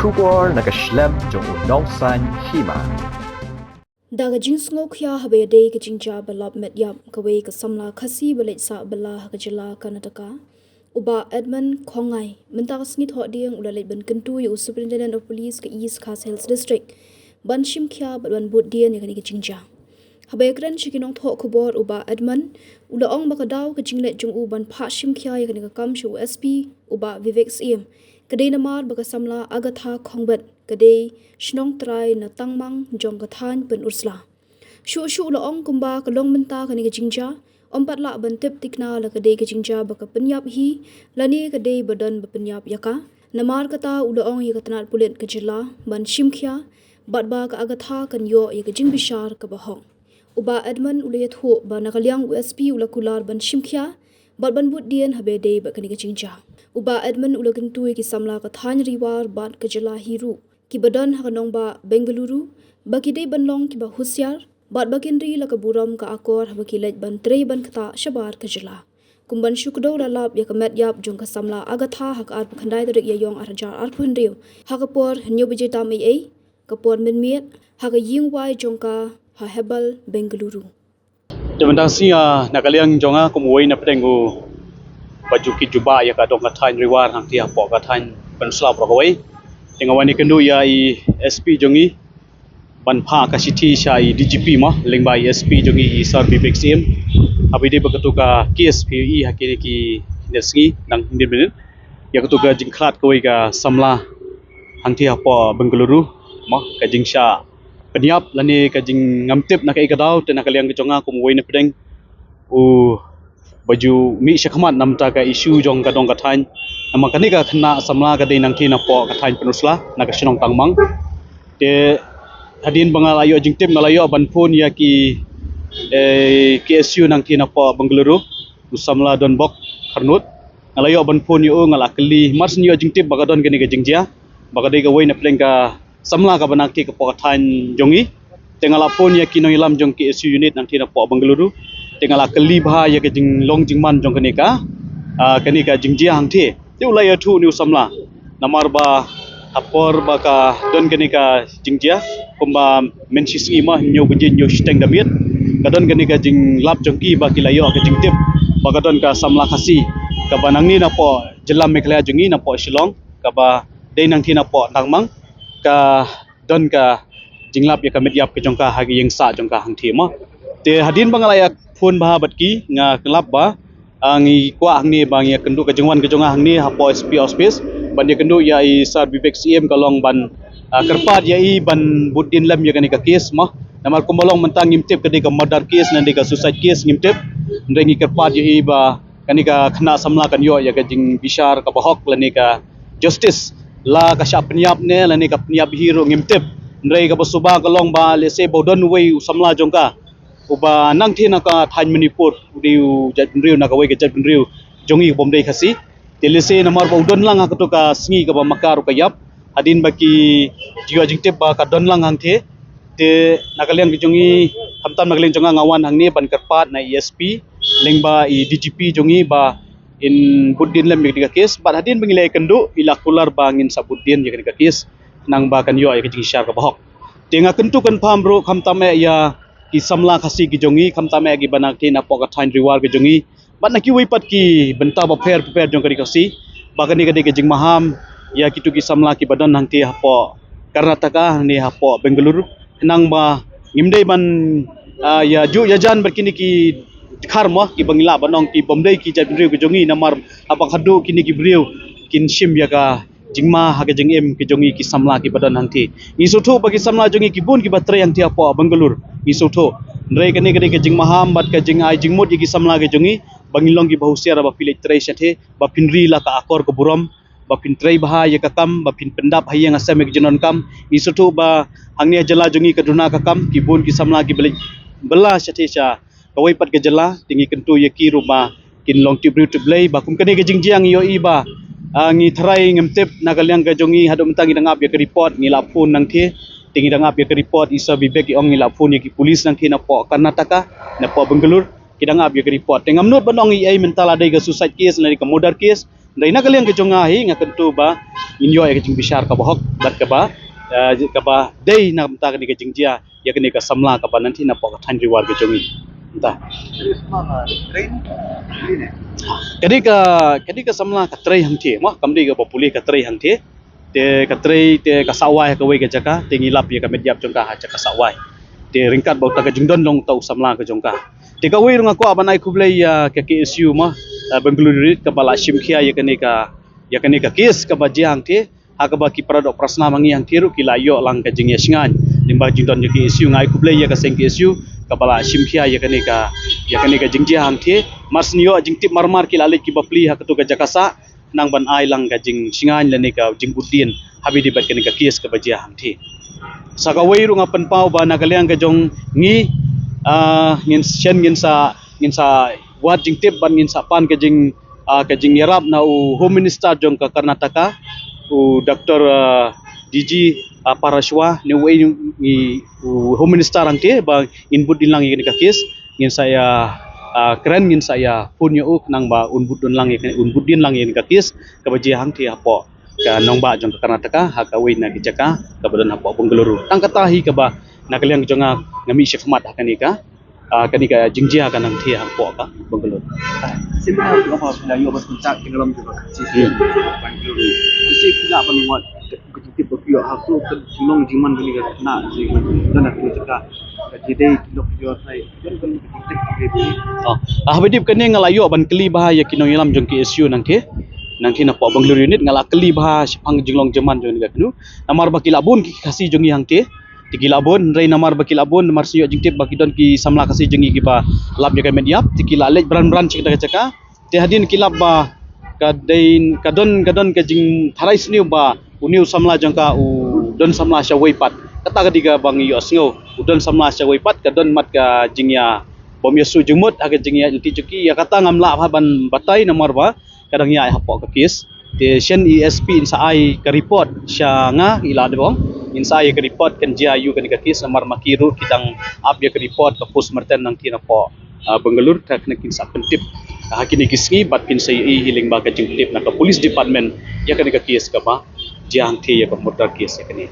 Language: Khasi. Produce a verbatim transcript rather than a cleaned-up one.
Khubor na ka shlem jong u Nongsaiñ Hima. Da ka jingsngewkhia haba ïadei ka jingjia ba lap met ïap, kawei ka samla Khasi ba leit sah bylla ha ka jylla Karnataka, u Bah Edmund Khongngai, mynta ka sngi Thohdieng u la leit ban kyntu ïa u Superintendent of Police ka East Khasi Hills District ban shim khia bad ban bud dien ïa kane ka jingjia. Haba ïakren sha ki nongthoh khubor, u Bah Edmund u la ong ba ka daw ka jingleit jong u ban phah shim khia ïa kane ka kam sha u S P, u Bah Vivek Syiem, ka dei namar ba ka samla Agatha Khongbet ka dei shnong trai na tangmang jong ka thaiñ Pynursla. Shuh shuh u la ong kumba ka long mynta kane ka jingjia, ym pat lah ban tip thikna la ka dei ka jingjia ba ka pynïap hi lane ka dei ba don ba pynïap ïa ka. Namar kata u la ong ïa ka tnat pulit ka jylla ban shim khia bad ba ka Agatha kan ïoh ïa ka jingbishar kaba hok. U Bah Edmund u la ïathuh ba na ka liang u S P u la kular ban shim khia bad ban bud dien haba ïadei bad kane ka jingjia. U Bah Edmund u la kyntu ïa ki samla ka thaiñ Ri War bad ka jylla hi ruh, kiba don ha ka nongbah Bengaluru, ba ki dei ban long kiba husiar bad ba kin ri la ka burom ka akor haba ki leit ban trei ban ktah shabar ka jylla. Kum ban shu kdew la lap ïa ka met ïap jong ka samla Agatha ha ka arphew khyndai tarik Ïaïong arhajar arphew hynriew, ha ka por hynñiew baje tam eiei, ka por mynmiet, ha ka ïing wai jong ka ha Hebbal, Bengaluru. Te mynta ka sngi, ah, na ka liang jong nga kum uwei na pdeng uba ju kit jubab ïa ka dong ka thaiñ Ri War hangtei hapoh ka thaiñ Pynursla baroh kawei, te nga wan ïakynduh ïa i S P jong ngi ban phah ka shithi sha i D G P mo lyngba i S P jong ngi i Sir Vivek Syiem, haba ïadei bad katu ka case phi ïohi ha kine ki hynne sngi, nang hynne minit, ïa katu ka jingkhlad kawei ka samla hangtei hapoh Bengaluru mo, ka jingshah pynïap lane ka jingngam tip na kaei ka daw. Te na ka liang ka jong nga kum uwei na pdeng uba ju mih shakhmat na bynta ka issue jong ka dong ka thaiñ, namar kane ka khynnah samla ka dei nangtei napoh ka thaiñ Pynursla na ka shnong Tangmang. Te hadien ba nga la ïoh jingtip nga la ïoh ban phone ïa ki, eh, K S U nangtei napoh Bengaluru, u samla Donbok Kharnut. Nga la ïoh ban phone ïa u, nga la kylli, mar shu ïoh jingtip ba ka don kane ka jingjia, ba ka dei kawei na pdeng ka samla kaba nangtei hapoh ka thaiñ jong ngi. Te nga la phone ïa ki nongïalam jong K S U unit nangtei napoh Bengaluru, te nga la kylli bha ïa ka jinglong jingman jong kane ka, ah, kane ka jingjia hangtei. Te u la ïathuh une u samla, namar ba ha por ba ka don kane ka jingjia, kumba mynshisngi mo, hynñiew baje hynñiew shiteng da miet, ka don kane ka jinglap jong ki ba ki la ïoh ka jingtip ba ka don ka samla Khasi kaba nangne napoh jylla Meghalaya jong ngi, napoh Shillong, kaba dei nangtei napoh Tangmang, ka don ka jinglap ïa ka met ïap ka jong ka ha ka ïing sah jong ka hangtei mo. Te hadien ba nga la ïa phone bha bad ki, nga kynlap ba, ah, ngi kwah hangne ba ngi ïakynduh, ka jingwan ka jong nga hangne hapoh S P office ban ïakynduh ïa i Sir Vivek Syiem ka long ban, ah, kyrpad ïa i ban bud dien lem ïa kane ka case mo. Namar kumba long mynta ngim tip ka dei ka murder case ne dei ka suicide case, ngim tip. Hynrei ngi kyrpad ïa i ba kane ka khynnah samla kan ïoh ïa ka jingbishar kaba hok lane ka justice. La ka shah pynïap ne lane ka pynïap hi ruh ngim tip. Hynrei kaba suba ka long ba lehse ba u don uwei u samla jong ka uba nangtei na ka thaiñ Manipur, u dei u jaitbynriew na kawei ka jaitbynriew jong ngi kaba ym dei Khasi. Te lehse namar ba u don lang ha kato ka sngi kaba ma ka ruh ka ïap, hadien ba ki ju ïoh jingtip ba ka don lang hangtei. Te na ka liang ka jong ngi, khamtam na ka liang jong nga, nga wan hangne ban kyrpad na i S P lyngba i D G P jong ngi ba in bud dien lem ïa ka case, bad hadien ba ngi la ïakynduh i la kular ba ngin sa bud dien ïa ka case, khnang ba kan ïoh ïa ka jingbishar kaba hok. Te nga kyntu kynpham ruh khamtam eh ïa ki samla Khasi ki jong ngi, khamtam eh kiba nangtei napoh ka thaiñ Ri War ki jong ngi, bad na kiwei pat ki bynta bapher bapher jong ka ri Khasi, ba kane ka dei ka jingmaham ïa kito ki samla kiba don hangtei hapoh Karnataka ne hapoh Bengaluru, khnang ba ngim dei ban, ah, ïa ju ïa jan bad kine ki dkhar mo, kiba ngi lah ban ong ki bym dei ki jaitbynriew ki jong ngi, namar haba khadduh kine ki briew kin shim ïa ka jingma ha ka jingim ki jong ngi ki samla kiba don hangtei. Ngi sngewthuh ba ki samla jong ngi ki bun kiba trei hangtei hapoh Bengaluru, ngi sngewthuh. Hynrei kane ka dei ka jingmaham bad ka jingai jingmut ïa ki samla ki jong ngi ba ngin long kiba husiar ba phi leit trei shatei, ba phin ri la ka akor ka burom, ba phin trei bha ïa ka kam, ba phin pyndap ha ïing ha sem ïa ka jingdonkam. Ngi sngewthuh ba hangne ha jylla jong ngi ka duna ka kam, ki bun ki samla kiba leit bylla shatei sha kawei pat ka jylla, te ngi kyntu ïa ki ruh ba kin long tip briew tip Blei, ba kum kane ka jingjia ngi ïohi ba, ah, ngi tharai ngim tip na ka liang ka jong ngi, haduh mynta ngi dang ap ïa ka report, ngi la phone nangtei, te ngi dang ap ïa ka report, i Sir Vivek i ong ngi la phone ïa ki police nangtei napoh Karnataka, napoh Bengaluru, ki dang ap ïa ka report. Te ngam nud ban ong ei ei, mynta la dei ka suicide case, la dei ka murder case, Dei na ka liang ka jong nga hi nga kyntu ba ngin ïoh ïa ka jingbishar kaba hok bad kaba, eh, kaba dei na ka bynta kane ka jingjia ïa kane ka samla kaba nanti napoh ka thaiñ Ri War ka jong ngi. Mynta. Kane ka, kane ka samla ka trei hangthie, mo, kam dei kaba pule, ka trei hangthie. Te ka trei te ka sah wai ha kawei ka jaka, te ngi lap ïa ka met ïap jong ka ha jaka sah wai. Te ryngkat bad uta ka jingdon long uta u samla ka jong ka. Te kawei ruh nga kwah ban ai khublei ïa ka K S U, mo, eh, Bangalore Unit kaba la shim khia ïa kane ka, ïa kane ka case kaba jia hangthie, ha kaba ki para doh para snam ma ngi hangthie ruh ki la ïoh lang ka jingïashngaiñ lyngba jingdon jong ka K S U. Nga ai khublei ïa ka seng K S U kaba la shim khia ïa kane ka, ïa kane ka jingjia hangthie. Mar shu ïoh jingtip marmar ki la leit ki bapli ha katu ka jaka sah, nang ban ai lang ka jingshngaiñ lane ka jingbud dien ha ba ïadei bad kane ka case kaba jia hangthie. Sa kawei ruh nga pynpaw ba na ka liang ka jong ngi, ah, ngin shen, ngin sa, ngin sa wad jingtip bad ngin sa pan ka jing, ah, ka jingïarap na u Home Minister jong ka Karnataka, u Doctor, ah, D G, ah, Parashwa, ne uwei ngi, u Home Minister hangthie ba ngin bud dien lang ïa kane ka case. Ngin sa ïa, ah, kren, ngin sa ïa phone ïa u khnang ba un bud dien lang ïa, un bud dien lang ïa kane ka case kaba jia hangthie hapoh ka nongbah jong ka Karnataka ha kawei na ki jaka kaba don hapoh Bengaluru. Tang kata hi kaba na ka liang jong nga nga mih shakhmat ha kane ka, ah, kane ka jingjia ka nangthie hapoh ka Bengaluru. Sien ba nga ba phi la ïoh ban contact ki nongïalam jong ka Khasi Hmm. Bengaluru. Sien phi lah ban wad ka jingtip ba phi ïoh ha tu ka jinglong jingman kane ka khynnah jong ka, don ha tu jaka ka jingdei ki lok ki jor. Oh, ah, haba ïadei bad kane nga la ïoh ban kylli bha ïa ki nongïalam jong ka K S U nangthie. Nangthie napoh Bangalore Unit nga la kylli bha shaphang jinglong jingman jong kane ka khynnah. Namar ba ki la bun ki Khasi jong ngi hangthie. Te ki la bun, hynrei namar ba ki la bun, namar shu ïoh jingtip ba ki don ki samla Khasi jong ngi kiba lap ïa ka met ïap, te ki la leit bran bran sha kata ka jaka. Te hadien ki lap ba ka dei, ka don, ka don ka jingtharai sniew ba une u samla jong ka u don samla shawei pat. Kata ka dei kaba ngi ïohsngew, u don samla shawei pat, ka don mat ka jingïa bym ïa shu jingmut ha ka jingïa lynti jong ki. Ïa kata ngam lah bha ban batai namar ba ka dang ïaid hapoh ka case. Te shen i S P in sa ai ka report sha nga, i la dei ba ong in sa ai ka report kan jia ïa kane ka case namar ma ki ruh ki dang ap ïa ka report ka postmortem nangthie napoh, ah, Bangalore, te kane kin sa pyntip ha kine ki sngi bad kin sa ïohi hi lyngba ka jingtip na ka police department ïa kane ka case kaba jia hangthie, ïa ka murder case ïa kane.